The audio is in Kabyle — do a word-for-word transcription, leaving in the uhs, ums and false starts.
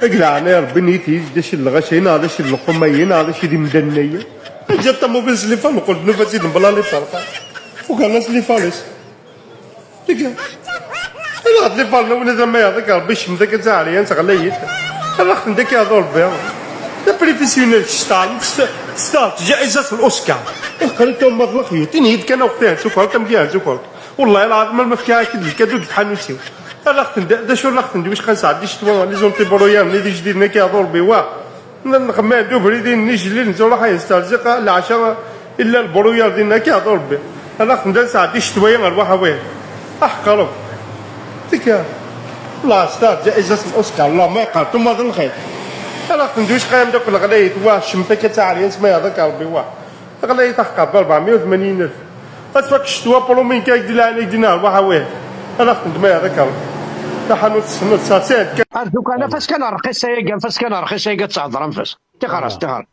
Deg leɛnaya Rebbi, nit-iyi-d d acu n lɣaci neɣ d acu n lqum-ayi neɣ d acu d imdanen-ayi. Ǧǧiɣ ṭamubil s lifal, neqqel-d nufa-tt-id mebla lifal. Fukeɣ-as lifal-is. Deg, ilaq d lifal-nwen ad amayeɣ deg Rebbi, cem deg azaɛri, ad teɣlayit. Ad aɣ-ten-d akka yaḍu Rebbi. D apréfessionnel, cṭan, testaɣ tjaizat n Oscar. Iqqel-d ummaḍ lexyuṭ, ini-yi-d kan awqti ad tukreḍ, amek ad tukreḍ. Wallahi lɛaḍim, ma fkiɣ-ak-d lkadu deg tḥanut-iw. Ad aɣ-ten-d, d acu ad aɣ-ten-d, wicqa nesɛeddi ccetwa, les anti-brouillard-nni d ijdiden akka yaḍu Rebbi, wa. Nxemmem-d ubrid-in n ijellil, nzuṛ aḥ yesterzaq leɛca, illa lbruyar din akka yaḍu Rebbi. Ad aɣ-ten-d ad nesɛeddi ccetwa-ya ɣer waḥawi. Aḥeqreb. Tika. Lɛestar, ǧaizat n Oscar, Allah ma yeqqar, tummaḍ lxir. Ad aɣ-ten-d wicqa ameddakel ɣlayit, wa, ccemt akka d taɛeryant ma yeɛḍak Rebbi, wa. Ɣlayit aḥeqreb, rebɛemya u tmanyin alef. Ad tfak ccetwa, promis, kak di leɛnaya-k dinna ɣer waḥawi. Ad aɣ-ten-d ma yeɛḍak Rebbi. Taḥanut tessneḍ, sa, sɛid kan. Ar tukan, af-as kan rxis ayagi, af-as kan rxis ayagi, ad tɛedṛem fas. Tixer-as, tixer.